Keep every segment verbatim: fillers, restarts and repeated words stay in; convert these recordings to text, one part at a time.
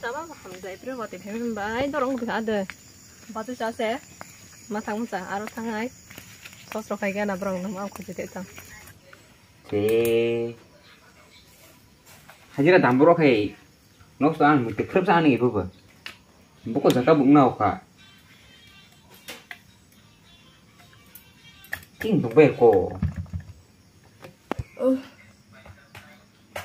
Tama hamjai pre wati phaimani bai dorong bwkha de. Batu cha se. Ma thang cha aro thangai. Sos rok khai gana borok no ma khuji de tang. Te. Hajira dam borok hai. Nok sa ang muti khrip sa ani ibu ba. Buko jaka buk na oka. King duk bai ko. Oh.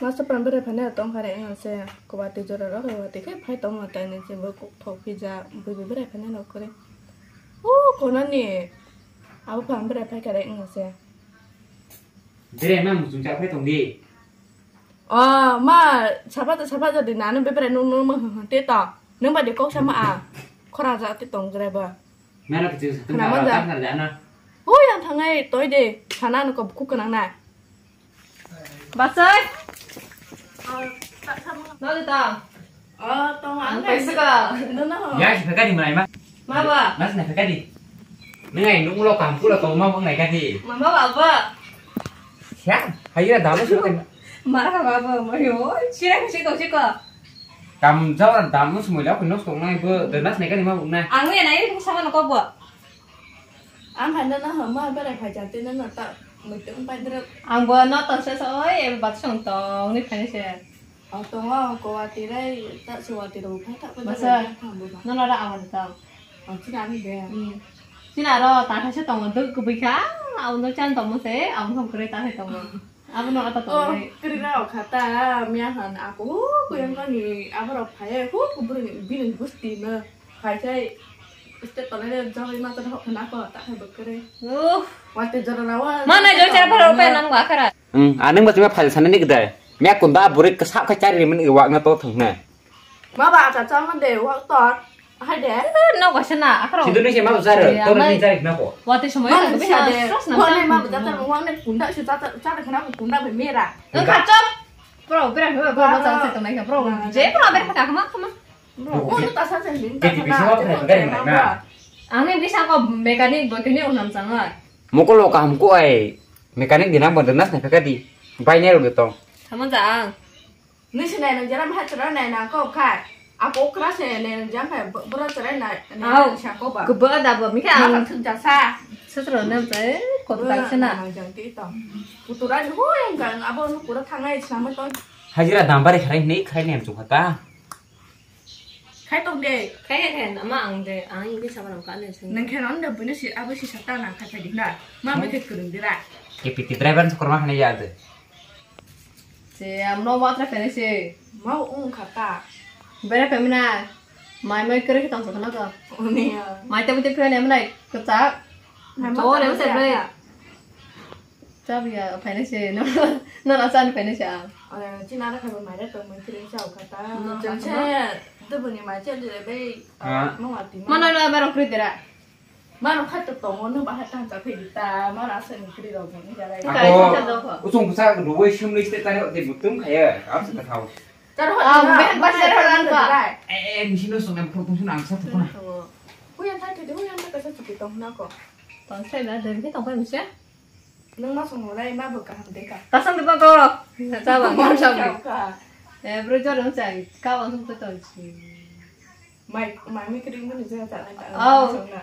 Masa pran bere phane tong khare ang se. Kwati jora rok kwati khe phai tong ma tai ni se bo kok thok phi ja bui bui bere phane nok kore. Oh, konani. Abo pran bere phai kare ang se. Bere ma musung cha phai tong di. Oh, ma sapa ta sapa jadi nanu bebere nung nung ma hung hung te to. Nung ba de kok sama a. Khora ja te tong jere ba. Mera kichu sa Khana tengah ma ja. Tengah jana. Oh, yang thangai toi de. Sana no ko buku kenang na. Basai. No de ta. Oh, tong ang ang paisa ka. No no. Ya si phekari mai ma. Ma ba. Mas na phekari. Ngai nung lo kam kulo tong ma bang nai kati. Ma ma ba ba. Ya, hayu da lo su. Ma ba ba ma yo. Chira si ko si ko. Kam jawra dam no sumui la phunuk song nai bo de nas nai kani ma buk nai. Ang ya nai buk sama no ko bo. Ang hai no no ma berai phai jati no no ta muitung pai druk. Ang bo no to se so oi e bat song tong ni phai se. Ang tong o ko wati rai ta su wati ro phai ta ko. Masa. No no ra ang ta. Ang china ni de. Hmm. China ro ta thai se tong duk ku bui kha. Ang no chan tong mo se ang no kre ta hai tong. Abono ata Oh, tongnai. Kwrwi rok kha ta, miya han ako, hu, kuyang kani, aborok phai, hu, kubur bini gusti no, phai sai, step tolai jagoi ma tara hok khana ko, ta hai bwkre. Oh. Wate jora rawa. Mana joi chara pharo pe nang ba khara. Hmm, aneng ba chuma phai sanani gdai. Miya kunda buri kasa kha chari rimani wak na to thang na. Ma ba ata chama de wak tor. Hai de. No ga sana akro. Sidu ni se ma bujaro. Tor ni jari na ko. Wate somoy. Ma sa de. Ko ne ma bujar ta wak ne kunda si ta ta ta khana kunda be mera. Ka chop. Bro bra bra bra sa se to nai ka bro. Je bro ber ka ma ka ma. Bro. Ko ta sa se ni ta. Ke ti bisa wa pre ber mai na. Ang ni bisa ko mechanic bo tini unam changa. Mokolo kaham ko ai. Mechanic dinang bo nas na ka di. Bai ne ro to. Sama ja ang. Nisi nai nang jara maha chara nai nang ko khai. Ako kra se nai nang jang khai bura chara nai nai Au. Nang sa ko ba. Kuba da ba mi kha. Ma ang. Thung ja sa. Sutro nam te ko tak sena. Nang jang ti to. Putura ni ho yang gang abo nu pura thangai sama to. Hajira dambari khare nei khare nem chu khata. Khai tong de. Khai khai khai nama ang de ang ini sama nang ka ne sing. Nang khai non de bini si abo si sata nang khai khai di na. Ma me khai kurung dira. Ke piti driver su korma khane ya de. Se amno matra pene se. Mau ung khata. Bere pemina. Mai mai kere kitang sokna ka. Unia. Mai tabu te pene mnai kata. Mai To matra re se pene bre. Kata. Tabu ya pene se no. No na san pene se a. Ora china ra khaba mai re to mai kere sa khata. No, Jeng khata. Se. Dubuni mai che dire be. Ah. Mo ati. Mana na maro kri dira. Mano khato tongo no bahai tang ta phedi ta mano asa ni kri rok ni jaga. Ako usung kusa dubai sumli ste tare de mutum khaya asa ta thau. Tar ho. Ah, meh bas jar horan ka. Eh, eh, misi no sung em khur tung sung ang sa tu na. Huyan ta thedi huyan ta kasa chuki tong na ko. Tong sai na de ni tong pai misi. Nung ma sung lai ma bo kaham de ka. Ta sang de ba ko. Ta ba ma sa. Eh, bro jor no sai. Ka wa sung ta tong si. Mai, mai mi kiri muni jeng ta nai ta. Au. Song na.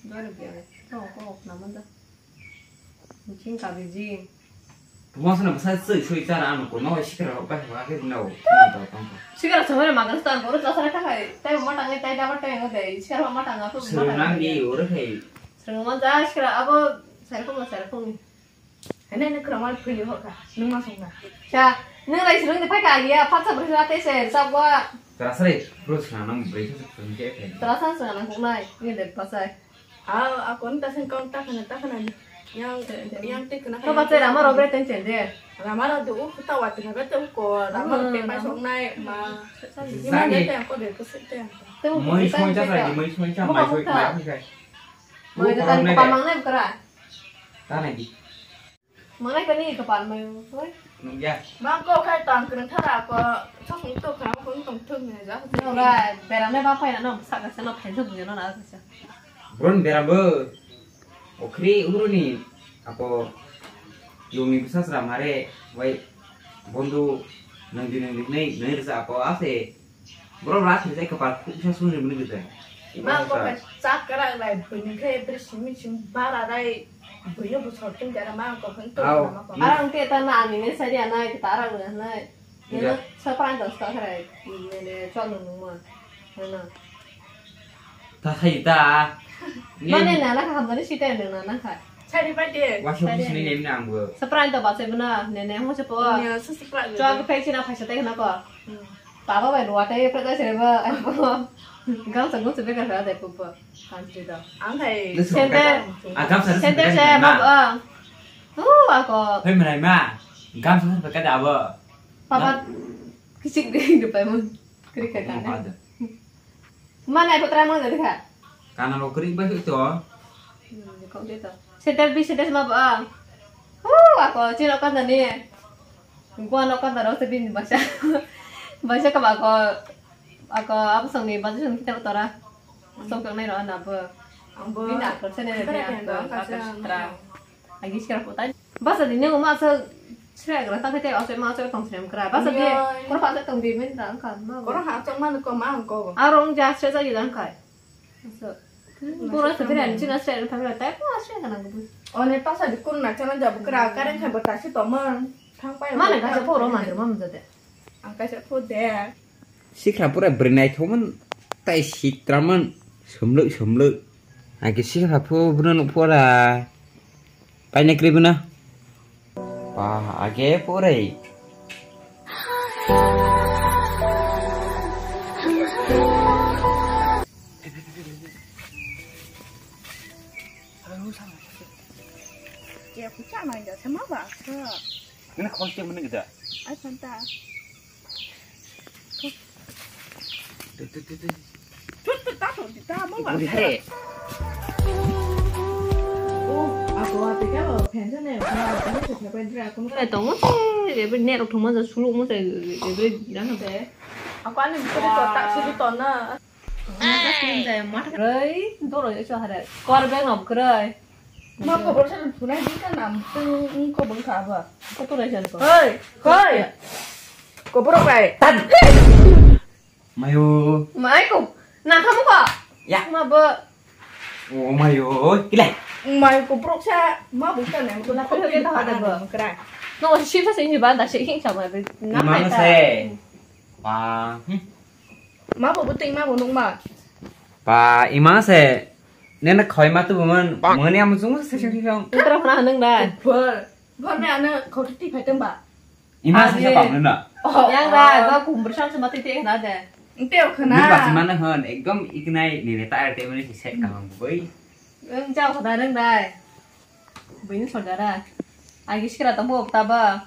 Dori biya. To ko na manda. Jing ka bi jing. Tuma sana basa sui sui chara ano ko no sikara ba ba ke no. Sikara chawara magas ta ko ta sara ta kai. Tai ma ta ngai tai da ba tai ngo dei. Sikara ma ta nga ko. Suru nang di ore kai. Suru ma ja sikara abo sai ko ma sai ko. Hene ne kwrwngma phili hokha, nwng ma songna. Cha, nwng rai swrwng de phaikha aliya, phatsa bwrwi swrwng tei se rwchapwa. Twrasari, bro, swrwng nang bwrwi khe swrwng khe khe. Twrasa swrwng nang huknai, nwng de bwsai. A, a kon ta sen kong ta khana ta khana. Yang, yang te khana. To ba te rama robre ten chen de. Rama ro de u ta wa te khabe te u ko, rama ro te pai songnai ma. Zani. Yang te ko de ko se te. Te u ko. Mai song cha sai, mai song cha, mai song cha. Mai ta ta ko pamang nai kra. Ta nai di. Manai kani kapal mai oi. Nungya. Bang ko khai tang kreng thara ko chok ni to kham ko tong thung ne ja. No ga beram ne ba phai na no sa ga sa no phai thung ne no na sa. Bron beram bo. Okhri uruni ako lumi bisa sra mare wai bondu nangdi nangdi nei nei risa ako ase. Bro, ras ni jai kapal, kisa sung ni muni gede. Ma ko ka chak kara lai bini khe bri simi sim bara rai bini bu sor tum jara ma ko khun to Au. Ma ko. Arang te ta na ani ne sari ana ki ta arang na na. Iya. Ne sa pran dos ka kare. Ne ne chon nu ma. Na. Ta sai ta. Mane na na ka hamdani sita ne na na ka. Sari pa de. Wa shu sini ne na ang bo. Sa pran to ba se bna ne ne mo se po. Ne sa sa pran. Chwa ka phek sina phaisa te na ko. Hmm. Baba bai ruwa tai pre tai sere ba. Gam sa gum se be ka sa de pu po. Kan ti da. Ang hai. Sente. Ah, gam sa sente se ma. Ba. Uh, ako. Hei, merai ma. Gam sa be ka da bo. Papa. Kisik de de pa mo. Kri ka ka. Mana ko tra mo de ka. Kana lo kri ba to. Hmm, ko de to. Sente bi sente ma ba. Uh, ako chino ka da ni. Gua no ka da ro se bin basa. Basa ka ba ko. Ako apa song ni basa song kita tora. Song kang nai ro ana bo. Ang bo. Bina ko se ne bina ko ka se tra. Agi sikra putai. Basa di ne uma sa sre gra ta te ose ma ose tong srem kra. Basa di kor pa tong bi men ta ang ka ma. Kor ha tong ma ko ma ang ko. Arong ja se ja yi dang kai. So, pura sa bini china sre pha tai pura sre kana gubu. One pasa di kun na chana jabu kra karen kha bata si to man. Thang pai. Mana ka sa pura ma ma jate. Ang ka sa pho de. Sikha pura brinai thoman tai sitraman sumluk sumluk. Agi sikha pho buna nuk pora. Paine kri buna. Wah, age pore. Ya, pucha nang ya, sama ba? Ini kau cek mana kita? Ai, santa. Tut, tut, tut, tut. Tut, tut, tut, tut, tut, tut, tut. Uri, hare. Oh, ako ate ka lo, pension e, ako ate ka lo, pension e, ako Eh, tongo se, ebe net rok thwngma ja suluk mo se, ebe jana se. Ako ani bikuri to, tak sidi to na. Rei, doro yo so hare. Kor beng no bwkroi. Ma kobor sa thunai di ka nam tu ko bang kha ba. Ko to rai jan ko. Hoi, hoi. Kobor bai. Mayo. Mai ko. Na kamu ko. Ya. Ma bo. Oh mayo, kile. Mai ko brok sa ma bu ka nam tu na ko ke ta da ba. No si sa se ni ba da se hin sa ma be. Na mai ta. Mang se. Ba. Hmm. Ma bo bwtwi ma bo nukma. Ba, ima se. Nena khoi ma tu buman. Mani amu chung se se se. Putra phana hanung da. Bor. Bor ne ana khoti phai tong ba. Ima se se bang na. Yang da, ba kum bersam sama titi na de. Ente khana. Ni ba mana hon, ekdom iknai ni ne ta arte mani se se kaham boi. Eng jao khada nang dai. Bini sodara. Agi sikra tamo taba.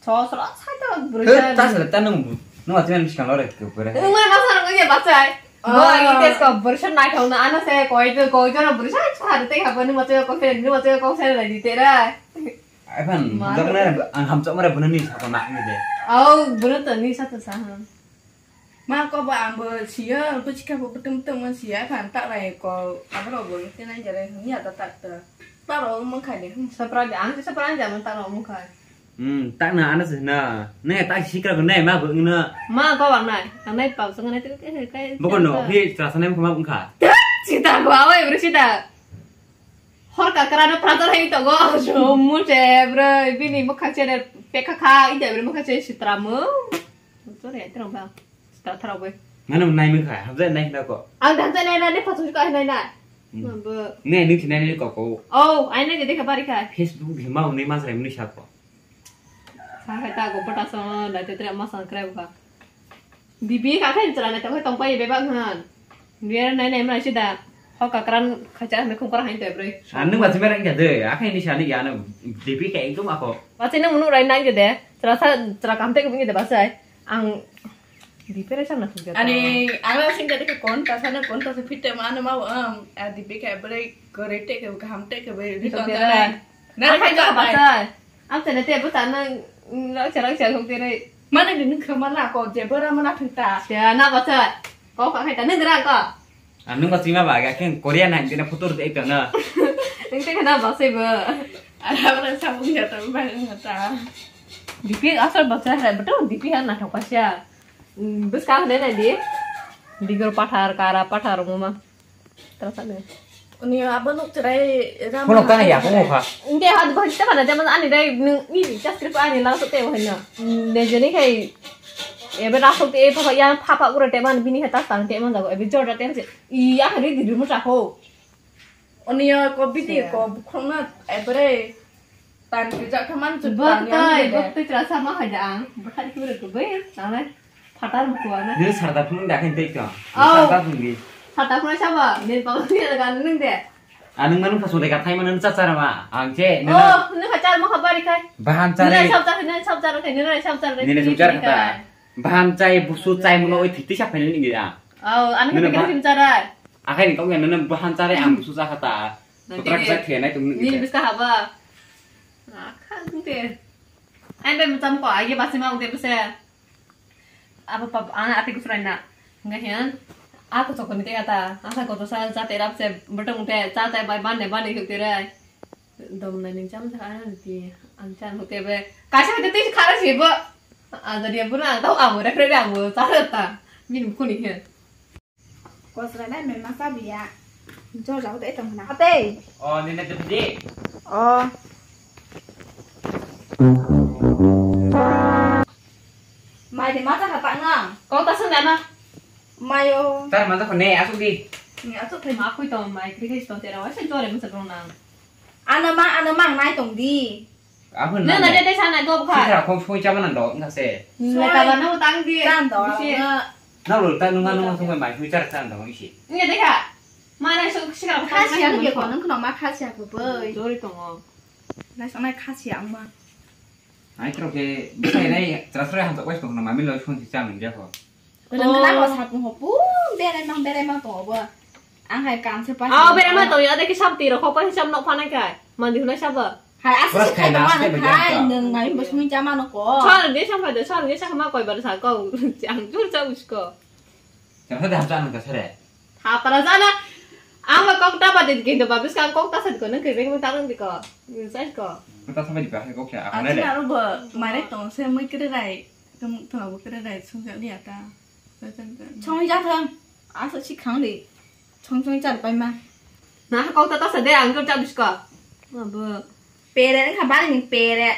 Chosro saito. He, bursa. Ta sele ta nung. Nung ati man sikang lore ke pura. Nung mana masa nung ye bachai. Bo agi tes ko bursa nai thong na ana se koi to koi jona bursa chha te ha bani macha ko se ni macha ko se la di te ra. Ai phan, jok na ang ham chok mare bunani sa ko na ni de. Au, bunu to ni sa to sa ha. Ma ko ba ang bo siya, bo chika bo tum tum man siya kan tak rai ko, abro bo ke nai jare ni ata tak ta. Taro mung khai de. Sapra de, ang sapra ang jaman taro mung khai. Hmm, tak na ana se na. Ne tak sikra ko ne ma bo na. Ma ko bang nai, ang nai pau sang nai tu ke kai. Bo ko no, phi tra sa nai ko ma bung kha. Sita ko awai bro sita. Hor kakra no prajar hai to go. Jo mu che bro, bini mo kha che de pe kha kha, ide bro mo kha che sitra mo. To re tro ba. Sitra thara bai. Mano nai mung kha, hamjai nai na ko. Ang dam nai na ne phasu ka nai na. Hmm. Mambo. Ne nung si nai nai ko ko. Oh, ai nai de ka bari ka. Facebook di ma ne ma srai muni sa ko. Sa khai ta go pata so na te tre ma sa krai ka. Dipi ka khai chra na te tong pai be bang han. Biar nai nai ma sida. Ho ka kran khacha me khum kra hain te bre. Anu ma chimera ngi de, akhai ni sani ya na. Dipi ka ekdom ako. Ba chini munu rai nai de. Chra sa chra kam te ko ngi de ba sai. Ang Depression na thungja. Ani, ang la sing jadi ke kon ta sana kon ta se phite ma ano ma um, a di be ke bere gore te ke ham te ke bere ri ton ta. Na khai ta ba. Am tene te bu ta na la charang charang te re. Mana ni nung kha mana ko je bera mana thung ta. Ya na ba cha. Ko ka khai ta nung ra ko. Ang nung ba chima ba ga ken Korea na dina photo de ta na. Nung te na ba se ba. Ara bara sa bu ya ta ba ta. Dipi asal ba cha hai betul dipi han na thok pa sia. Bwskang de nai di. Bigor pathar, kara pathar wngma. Tara sani. Uni abo nuk chwrai ram. Phone kana ya, phone kha. Inde had bhai ta kana, jemon ani dai nung ni subscribe ani lang so te wahai na. Ne jeni khai ebe rasok te pha ya pha pha ura te man bini hata tang te man jago. Ebe jorda te se. I ya hari di rumu ta ho. Uni ya ko bidi ko bukhong na ebere tan ke jak khaman chu tan ya. Bwtwi, bwtwi tara sama hai da ang. Bwkhari kure ko bai. Nang nai. Phatar mukhuana. Nini sarda phunung da khe tei tong. Au. Sarda phunung di. Sarda phunung sabo, nini pabo ni da gan nung de. Anung manung phasung de ka thai manung cha cha ma. Ang che, nini. Oh, nung ka char ma khabari khai. Bahan chare. Nini sab char, nini sab char khai, nini sab char khai. Nini sab char kha. Bahan chai, busu chai muno oi thiti sa phai nini ya. Au, anung ka thiti sa rai. Akhai ni kau ya nini bahan chare ang busu cha kha ta. Putra kisa khe nai tung nini. Nini biska haba. Akha nung te. Ai be mutam ko, ai basi ma ung te bese. Abo pap ang ati kusrai na. Enggak ya. Aku cokon te kata. Asa koto sa sa terap se bertemu te sa te bai ban ne ban ne kuk terai. Dom na ning jam sa ana ti. Ang chan hote be. Kaisa hote ti khara si bo. Ada dia pun ang tahu ang rek rek ang bo sa ta. Min kuni he. Kosra nai mema sabiya. Jor jago de tong na. Ate. Oh, nene te di. Oh. Mai de mata kha tang na. Kau ta sung dana. Mayo. Tar mata ko ne asuk di. Ni asuk thai ma khui tong mai kri kri tong tera wa sen jore masa tong na. Ana ma, ana ma nai tong di. Aphun nang na de de sana go kha. Sitra khong soi chama nang do wngkha se. Nang ta ba nang tang di. Tan do. Bisi. Na lo ta nunga nunga song mai soi char tan do isi. Nge de kha. Ma nang song sira khong. Kha sia nge ko nang khno ma kha sia ko bai. Jori tongo. Nai song nai kha sia ang ma. Ai tro ke bisai nai tra soi ham to wes ko ma mi lo song si chang nang ja ko. Rwngna ko sapung ho pun berai mang berai mang tongo bo. Ang hai kam se pa. Ah, berai mang tong ya de ki sab tiro kho pa sab nok phanai kai. Mandi hunai sab. Hai asuk khai nang kai nung mai bo sumi jama no ko. Sal ge sam khai de sal ge sam ma koi bar sa ko. Ang jur cha usko. Jam sa de ham cha nang ka sare. Tha para jana. Ang ba kok ta ba de ki do ba bis kang kok ta sa ko nang ke beng ta nang di ko. Sai ko. Ta sa ba di ba hai kok sa. Ang na ro bo mare tong se mui kre rai. Tum tum bo kre rai sung ja li ata. Chong ja thang. Asa si khang di. Chong chong char pai ma. Na kok ta ta sa de ang ko cha bis ko. Abo. Pere nang kha bani ni pere.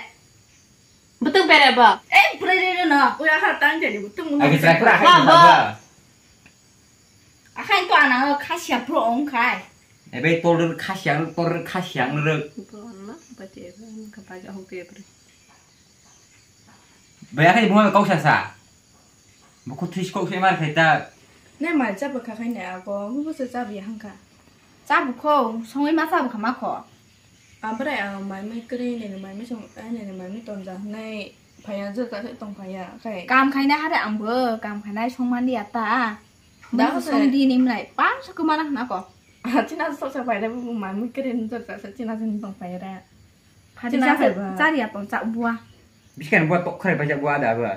Betung pere ba. Eh, pere re no. Uya kha tang jadi betung. Agi traktor akhai ba. Akhai to anang kha sia pro ong khai. Ebe tor kha siang tor kha siang re. Pro na ba te ka ba ja hong te pre. Ba akhai bunga kau sa sa. Buku thwis kok se mar khai ta. Ne mai cha bwkha khai ne ago, bubu se cha bi hang kha. Cha bukho, songwi ma cha bwkha ma kho. Abrai ang mai mai kwrwi nini mai mai song, ai nini mai mai tonja hwnwi phaiya, jwk ta se tong phaiya khai. Kam khaina hare ang bo, kam khainai song man liya ta. Da mani se song di ni mnai, pang sa kwma na hna ko. China sok sa phai da bubu mai mai kwrwi jwk ta se china se tong phaiya da. Phati china cha se phai ba. Cha liya tong cha bua. Biskang bo tok khare paijak bo ada ba.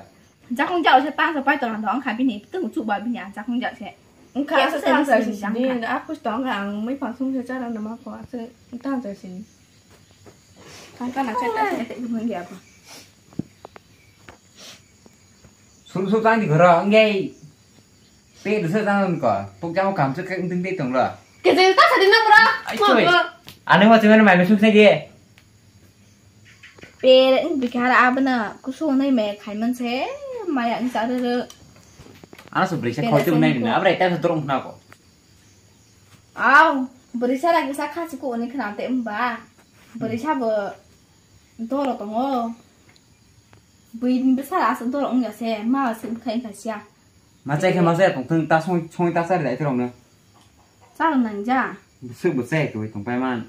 Jakong jao se pansa pai tong do ang kha bini tung chu ba bini ang jakong jao se. Ang kha asa se sa sini jang kha. Aku tong ang mai pang sung se chara na ma ko asa tang sa sini. Kang kana kai ta se te bung ya ko. Sum sum tang di goro ngai. Pe du se tang ko. Pok jao kam se kang ding de tong lo. Ke je ta sa din na bro. Ai choi. Ani mo se mai mai sung se di. Pere wng bikha hara abana kusung nai me khai man se maya wng cha rwrw. Ano se bwrwi se khoi tong nai na abrai ta dorong khna ko. Aw, bwrwi sa rak sa kha se ko ni khna te wng ba. Bwrwi sa bo doro tongo. Bwrwi ni bwsa asa doro wng ya se ma se khai khai sia. Ma chai khe ma chai tong thung ta song song ta chari dai thung no. Cha rw nang ja. Bwswk bo chai twi tong pai man.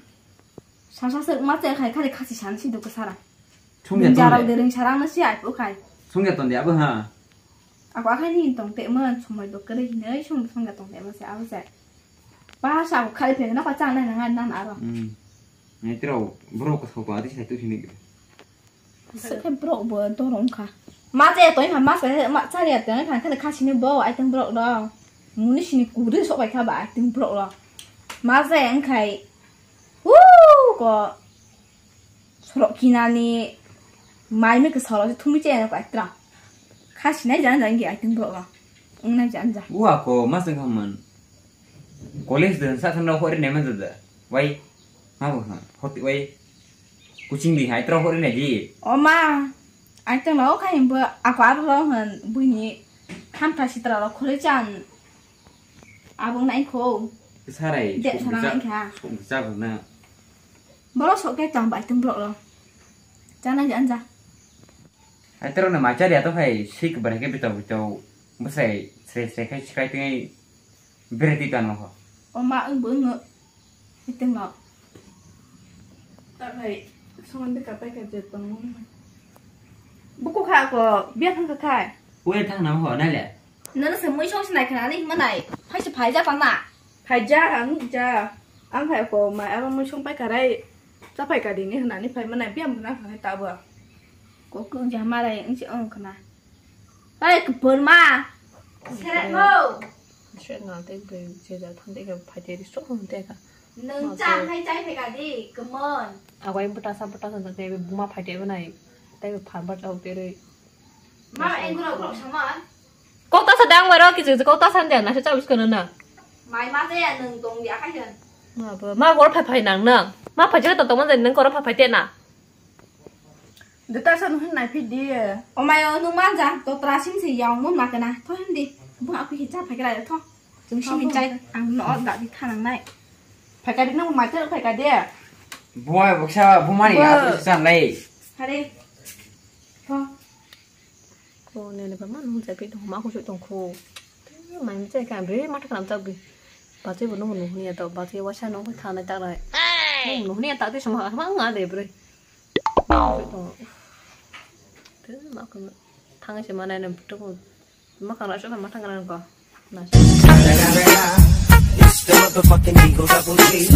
Sasa se ma chai khai khali khasi san si duk sara. Songya ton de. Jarok de ring sarang na si ai pu khai. Songya ton de abo ha. Ako akhai ni tong te man somoi bo kre hinai song songya tong te ma se abo se. Pa sa ko khai phe na ko chang nai nang nan aro. Hmm. Nai tro bro ko so ko adi sai tu sini. Sekhe borok bo dorong kha. Ma chaya tong kha, ma chaya, ma chaya tong kha, khani khasini bo, ai tong borok rok. Muni sini kudui sok bai kha ba, ai tong borok rok. Ma chaya wngkhai, huu, ko sorok kinani mai mui kwsalo se thumui chaya no kaitra. Kha sinai jana jana ki aitung bro ba. Ung nai jana ja. Ua ko mas nang khaman. College de sa thang hori ne man da. Wai. Ma bo ha. Hoti wai. Kuching di hai tro hori ne di. O ma. Aitung lo kha him bo ako aro lo han buini. Ham ta sitra lo khole chan. Abung nai kho. Sarai. De sarang kha. Sok ja na. Bolo sok ke tang bai tung bro lo. Jana jana ja. Hai tero na machari ato hai sik bare ke bito bito. Bosai sre sre kai sikai tingai bereti tan mo. O ma ang bo ngo. Iteng lo. Tak hai songan de kapai ka je tong. Buku kha ko bia thang ka khai. Ue thang na mo na le. Nana se mui song sinai khana ni manai. Phai se phai ja pa na. Phai ja ang ja. Ang phai ko ma aba mui song pai karai. Cha phai ka dini hwnani phai manai biam hwnna hwnai tabo. Kok kung ja marai ang si ang khana. Hai kepur ma. Seret mo. Seret ngal te bre je ja thang te ka phai te sok hwn te ka. Nung cha hai chai phai ka di kemon. Agoi bwta sa bwta sa te buma phai te banai. Te phan bat au te re. Ma engro kro sama. Kok ta sa dang waro ki je kok ta sa de na sa chawis kono na. Mai ma je ya nung tong di akai jan. Ma bo ma gor phai phai nang na. Ma phai je to tong ma nang gor phai phai te na. De ta sa nung nai phi di. O mai o nung ma ja to tra sim se yaung mo ma kana. To hem di. Bu aku hi cha phai kra to. Jung si min chai ang no da di thanang nai. Phai ka di nung ma cha phai ka de. Buma buksa buma ni aku san lai. Hare. To. Ko nene ba man hum japi tong ma ko tong ko. Mai mi chai ka bre ma ta kam jabi. Ba che bo no no ni to ba che wa sa no ko tha na ta rai. No no ni ta te sama ma nga de bre. Tong. Te ma ko thang se ma nai na to ko. Ma ka ra so ma thang ran ko. Na. It's the motherfucking Eagle Double G.